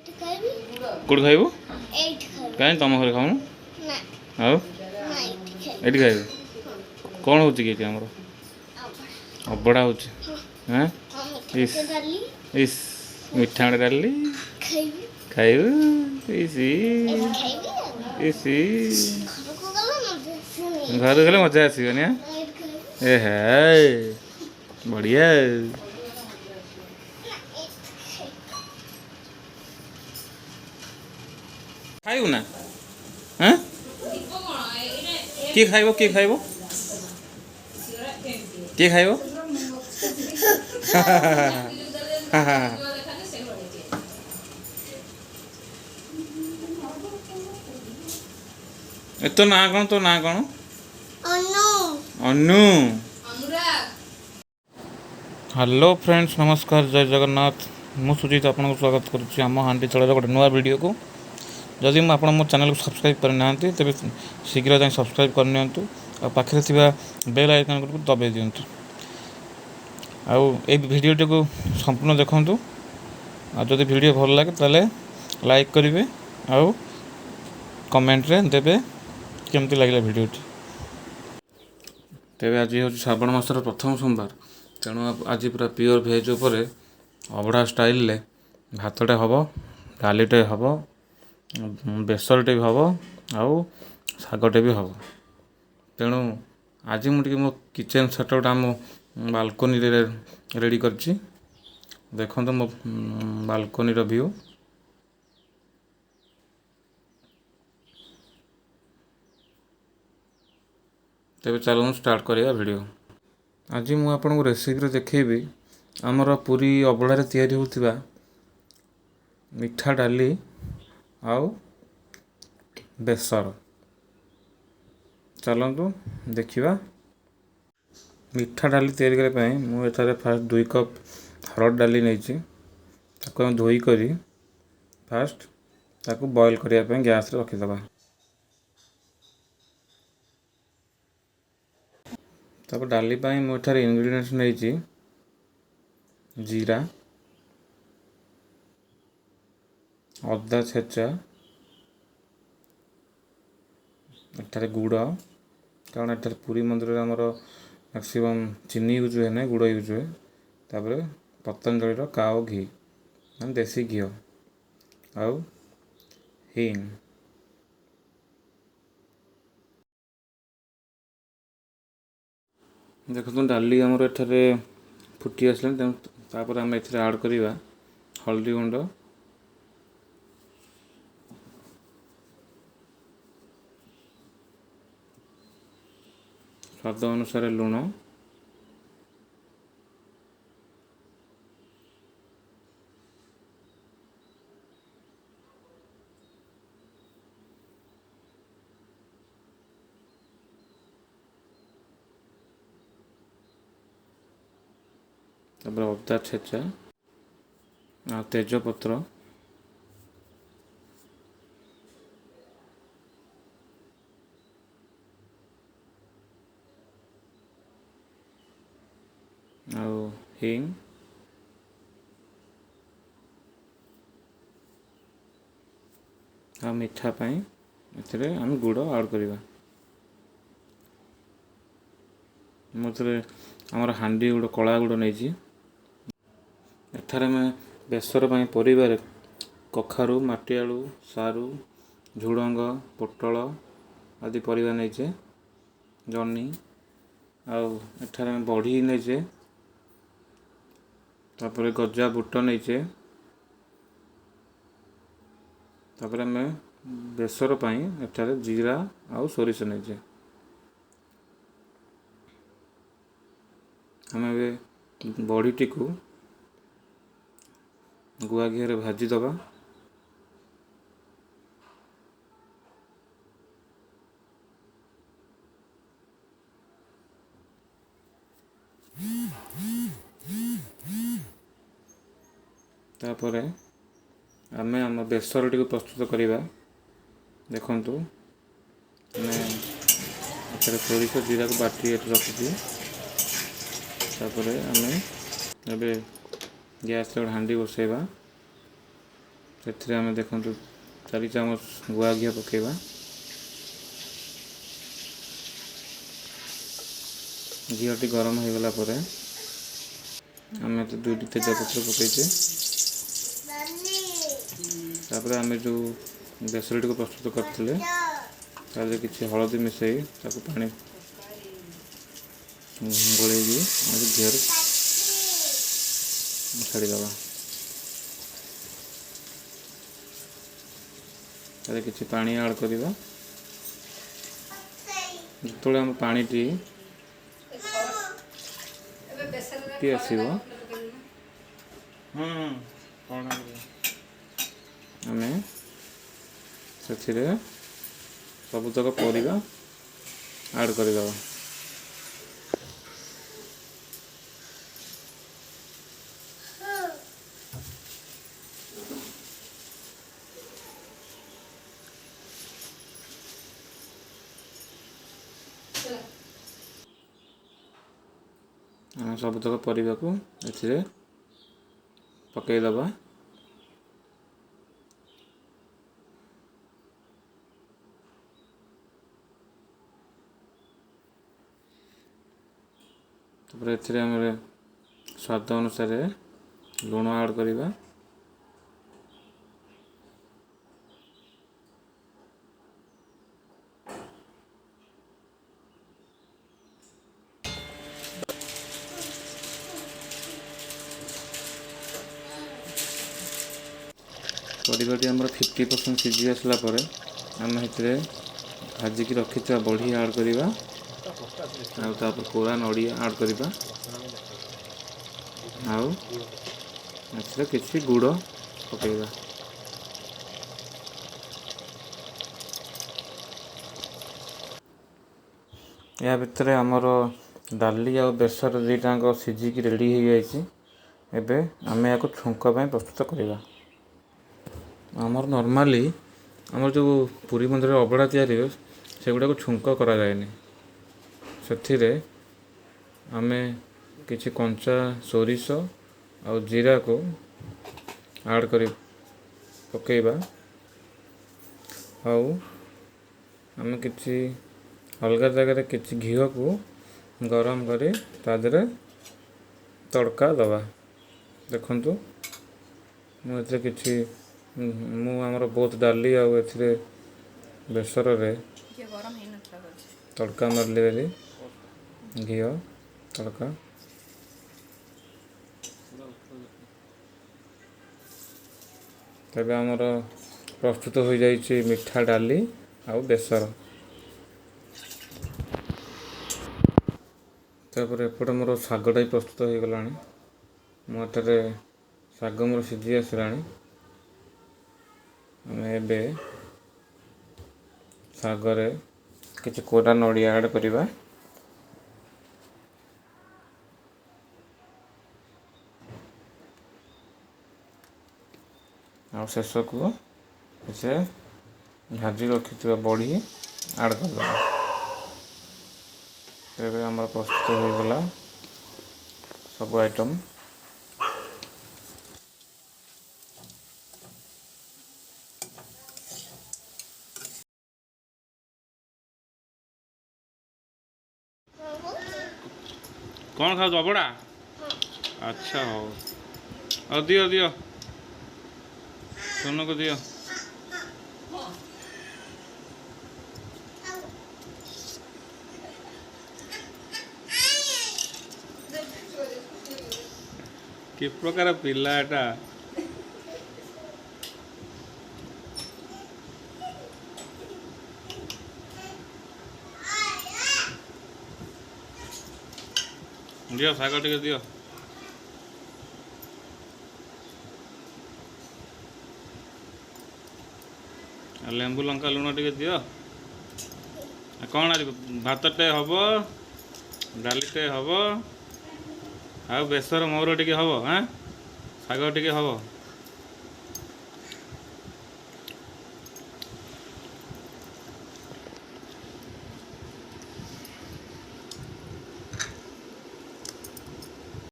ଖାଇବି। କୋଉଠି ଖାଇବୁ? ଏଇଠି ଖାଇବି। କାହିଁ, ତମ ଘରେ ଖାଉନୁ? ନା। ଆଉ? ନା, ଏଇଠି ଖାଇବି। ଏଇଠି ଖାଇବୁ? କ'ଣ ହେଉଛି କି ଏଠି ଆମର? ଅବଢ଼ା ହେଉଛି। ହଁ। ଇସ୍। ମିଠା ଡାଲି। ଇସ୍, ମିଠା ଡାଲି। ଖାଇବି। ଖାଇବୁ? ଇସ୍। ଏଇଠି ଖାଇବି ଆଉ। ଇସ୍। ଘରକୁ ଗଲେ ମଜା ଆସିବନି। ଘରକୁ ଗଲେ ମଜା ଆସିବନି? ଆଁ? ଏଇଠି ଖାଇବି। ଏ ହେ, ବଢ଼ିଆ। ନା, ଏଇଠି ଖାଇବି। ଖାଇବୁ ନା? ଆଁ, କିଏ ଖାଇବ? କିଏ ଖାଇବ? କିଏ ଖାଇବ? ଏ, ତୋ ନାଁ କ'ଣ? ତୋ ନାଁ କ'ଣ? ଅନୁ। ଅନୁ। ହ୍ୟାଲୋ ଫ୍ରେଣ୍ଡସ୍, ନମସ୍କାର, ଜୟ ଜଗନ୍ନାଥ। ମୁଁ ସୁଜିତ ଆପଣଙ୍କୁ ସ୍ୱାଗତ କରୁଛି ଆମ ହାଣ୍ଡି ତଳର ଗୋଟେ ନୂଆ ଭିଡ଼ିଓକୁ। ଯଦି ମୁଁ ଆପଣ ମୋ ଚ୍ୟାନେଲକୁ ସବସ୍କ୍ରାଇବ୍ କରିନାହାନ୍ତି, ତେବେ ଶୀଘ୍ର ଯାଇ ସବସ୍କ୍ରାଇବ୍ କରିନିଅନ୍ତୁ ଆଉ ପାଖରେ ଥିବା ବେଲ୍ ଆଇକନ୍କୁ ଦବାଇ ଦିଅନ୍ତୁ। ଆଉ ଏଇ ଭିଡ଼ିଓଟିକୁ ସମ୍ପୂର୍ଣ୍ଣ ଦେଖନ୍ତୁ ଆଉ ଯଦି ଭିଡ଼ିଓ ଭଲ ଲାଗେ, ତାହେଲେ ଲାଇକ୍ କରିବେ ଆଉ କମେଣ୍ଟରେ ଦେବେ କେମିତି ଲାଗିଲା ଭିଡ଼ିଓଟି। ତେବେ ଆଜି ହେଉଛି ଶ୍ରାବଣ ମାସର ପ୍ରଥମ ସୋମବାର, ତେଣୁ ଆଜି ପୁରା ପିଓର ଭେଜ୍ ଉପରେ ଅବଢ଼ା ଷ୍ଟାଇଲରେ ଭାତଟେ ହେବ, ଡାଲିଟେ ହେବ, ବେସରଟେ ବି ହେବ ଆଉ ଶାଗଟେ ବି ହେବ। ତେଣୁ ଆଜି ମୁଁ ଟିକେ ମୋ କିଚେନ୍ ସେଟଅପ୍ଟା ଆମ ବାଲକୋନିରେ ରେଡ଼ି କରିଛି। ଦେଖନ୍ତୁ ମୋ ବାଲକୋନିର ଭ୍ୟୁ। ତେବେ ଚାଲନ୍ତୁ ଷ୍ଟାର୍ଟ କରିବା ଭିଡ଼ିଓ। ଆଜି ମୁଁ ଆପଣଙ୍କୁ ରେସିପିରେ ଦେଖେଇବି ଆମର ପୁରୀ ଅବଢ଼ାରେ ତିଆରି ହେଉଥିବା ମିଠା ଡାଲି ଆଉ ବେସର। ଚାଲନ୍ତୁ ଦେଖିବା। ମିଠା ଡାଲି ତିଆରି କରିବା ପାଇଁ ମୁଁ ଏଠାରେ ଫାଷ୍ଟ 2 କପ୍ ହରଡ଼ ଡାଲି ନେଇଛି। ତାକୁ ଆମେ ଧୋଇକରି ଫାଷ୍ଟ ତାକୁ ବଏଲ୍ କରିବା ପାଇଁ ଗ୍ୟାସ୍ରେ ରଖିଦେବା। ତାପରେ ଡାଲି ପାଇଁ ମୁଁ ଏଠାରେ ଇନଗ୍ରିଡ଼ିଏଣ୍ଟସ୍ ନେଇଛି ଜିରା, ଅଦା ଛେଚା, ଏଠାରେ ଗୁଡ଼, କାରଣ ଏଠାରେ ପୁରୀ ମନ୍ଦିରରେ ଆମର ମ୍ୟାକ୍ସିମମ୍ ଚିନି ୟୁଜ୍ ହୁଏ ନାହିଁ, ଗୁଡ଼ ୟୁଜ୍ ହୁଏ। ତାପରେ ପତଞ୍ଜଳିର କାଓ ଘି, ମାନେ ଦେଶୀ ଘିଅ, ଆଉ ହିଙ୍ଗ। ଦେଖନ୍ତୁ, ଡାଲି ଆମର ଏଠାରେ ଫୁଟି ଆସିଲାଣି। ତେଣୁ ତାପରେ ଆମେ ଏଥିରେ ଆଡ଼୍ କରିବା ହଳଦୀ ଗୁଣ୍ଡ, ସ୍ୱାଦ ଅନୁସାରେ ଲୁଣ, ତାପରେ ଅଦା ଛେଚା ଆଉ ତେଜପତ୍ର। ଆଉ ହିଙ୍ଗ। ଆଉ ମିଠା ପାଇଁ ଏଥିରେ ଆମେ ଗୁଡ଼ ଆଡ଼୍ କରିବା। ମୁଁ ଏଥିରେ ଆମର ହାଣ୍ଡି ଗୁଡ଼, କଳା ଗୁଡ଼ ନେଇଛି। ଏଠାରେ ଆମେ ବେସର ପାଇଁ ପରିବାରେ କଖାରୁ, ମାଟିଆଳୁ, ସାରୁ, ଝୁଡ଼ଙ୍ଗ, ପୋଟଳ ଆଦି ପରିବା ନେଇଛେ, ଜହ୍ନି, ଆଉ ଏଠାରେ ଆମେ ବଢ଼ି ନେଇଛେ। ତାପରେ ଗଜା ବୁଟ ନେଇଛେ। ତାପରେ ଆମେ ବେସର ପାଇଁ ଏଠାରେ ଜିରା ଆଉ ସୋରିଷ ନେଇଛେ। ଆମେ ଏବେ ବଢ଼ିଟିକୁ ଗୁଆ ଘିଅରେ ଭାଜିଦେବା। ତାପରେ ଆମେ ଆମ ବେସରଟିକୁ ପ୍ରସ୍ତୁତ କରିବା। ଦେଖନ୍ତୁ, ଆମେ ଏଥିରେ ସୋରିଷ ଜିରାକୁ ବାଟି ଏଠି ରଖିଛୁ। ତାପରେ ଆମେ ଏବେ ଗ୍ୟାସ୍ରେ ଗୋଟେ ହାଣ୍ଡି ବସେଇବା। ସେଥିରେ ଆମେ ଦେଖନ୍ତୁ 4 ଚାମଚ ଗୁଆ ଘିଅ ପକାଇବା। ଘିଅଟି ଗରମ ହୋଇଗଲା ପରେ ଆମେ ଦୁଇଟି ତେଜପତ୍ର ପକାଇଛେ। ତାପରେ ଆମେ ଯେଉଁ ବେସରଟିକୁ ପ୍ରସ୍ତୁତ କରିଥିଲେ, ତା ଦେହରେ କିଛି ହଳଦୀ ମିଶାଇ ତାକୁ ପାଣି ଗୋଳେଇକି ଆମେ ଘିଅରେ ଛାଡ଼ିଦେବା। ତାରେ କିଛି ପାଣି ଆଡ଼୍ କରିବା। ଯେତେବେଳେ ଆମ ପାଣିଟି ଫୁଟି ଆସିବ, ଆମେ ସେଥିରେ ସବୁତକ ପରିବା ଆଡ଼୍ କରିଦେବା। ଆମେ ସବୁତକ ପରିବାକୁ ଏଥିରେ ପକାଇଦେବା। ତାପରେ ଏଥିରେ ଆମେ ସ୍ୱାଦ ଅନୁସାରେ ଲୁଣ ଆଡ଼୍ କରିବା। ପରିବାଟି ଆମର 50% ସିଝି ଆସିଲା ପରେ ଆମେ ସେଥିରେ ଭାଜିକି ରଖିଥିବା ବଢ଼ି ଆଡ଼୍ କରିବା ଆଉ ତାପରେ କୋରା ନଡ଼ିଆ ଆଡ଼୍ କରିବା ଆଉ ଏଥିରେ କିଛି ଗୁଡ଼ ପକାଇବା। ଏହା ଭିତରେ ଆମର ଡାଲି ଆଉ ବେସର ଦୁଇଟାଙ୍କ ସିଝିକି ରେଡ଼ି ହେଇଯାଇଛି। ଏବେ ଆମେ ଏହାକୁ ଛୁଙ୍କ ପାଇଁ ପ୍ରସ୍ତୁତ କରିବା। ଆମର ନର୍ମାଲି ଆମର ଯେଉଁ ପୁରୀ ମନ୍ଦିରରେ ଅବଢ଼ା ତିଆରି ହୁଏ, ସେଗୁଡ଼ାକୁ ଛୁଙ୍କ କରାଯାଏନି। ସେଥିରେ ଆମେ କିଛି କଞ୍ଚା ସୋରିଷ ଆଉ ଜିରାକୁ ଆଡ଼୍ କରି ପକାଇବା ଆଉ ଆମେ କିଛି ଅଲଗା ଜାଗାରେ କିଛି ଘିଅକୁ ଗରମ କରି ତା ଦେହରେ ତଡ଼କା ଦେବା। ଦେଖନ୍ତୁ, ମୁଁ ଏଥିରେ କିଛି ମୁଁ ଆମର ବହୁତ ଡାଲି ଆଉ ଏଥିରେ ବେସରରେ ଗରମ ହେଇନଥିଲା ବୋଧେ। ତଡ଼କା ମାରିଲି ବୋଲି ଘିଅ ତଡ଼କା। ତେବେ ଆମର ପ୍ରସ୍ତୁତ ହୋଇଯାଇଛି ମିଠା ଡାଲି ଆଉ ବେସର। ତାପରେ ଏପଟେ ମୋର ଶାଗଟା ବି ପ୍ରସ୍ତୁତ ହୋଇଗଲାଣି। ମୁଁ ଏଠାରେ ଶାଗ ମୋର ସିଝି ଆସିଲାଣି। ଆମେ ଏବେ ଶାଗରେ କିଛି କୋରା ନଡ଼ିଆ ଆଡ଼୍ କରିବା। ଆଉ ଶେଷକୁ ସେ ଭାଜି ରଖିଥିବା ବଢ଼ି ଆଡ଼୍ କରିଦେବା। ତେବେ ଆମର ପ୍ରସ୍ତୁତ ହୋଇଗଲା ସବୁ ଆଇଟମ୍। କ'ଣ ଖାଉଛ? ଅବଡ଼ା? ଆଚ୍ଛା, ହଉ, ଆଉ ଦିଅ, ଦିଅ, ସୋନକୁ ଦିଅ। କି ପ୍ରକାର ପିଲା ଏଟା! ଦିଅ, ଶାଗ ଟିକେ ଦିଅ। ଆଉ ଲେମ୍ବୁ, ଲଙ୍କା, ଲୁଣ ଟିକେ ଦିଅ। ଆଉ କ'ଣ ଆଜି ଭାତଟେ ହବ, ଡାଲିଟେ ହବ ଆଉ ବେସର ମୋର ଟିକେ ହବ, ହାଁ, ଶାଗ ଟିକେ ହବ।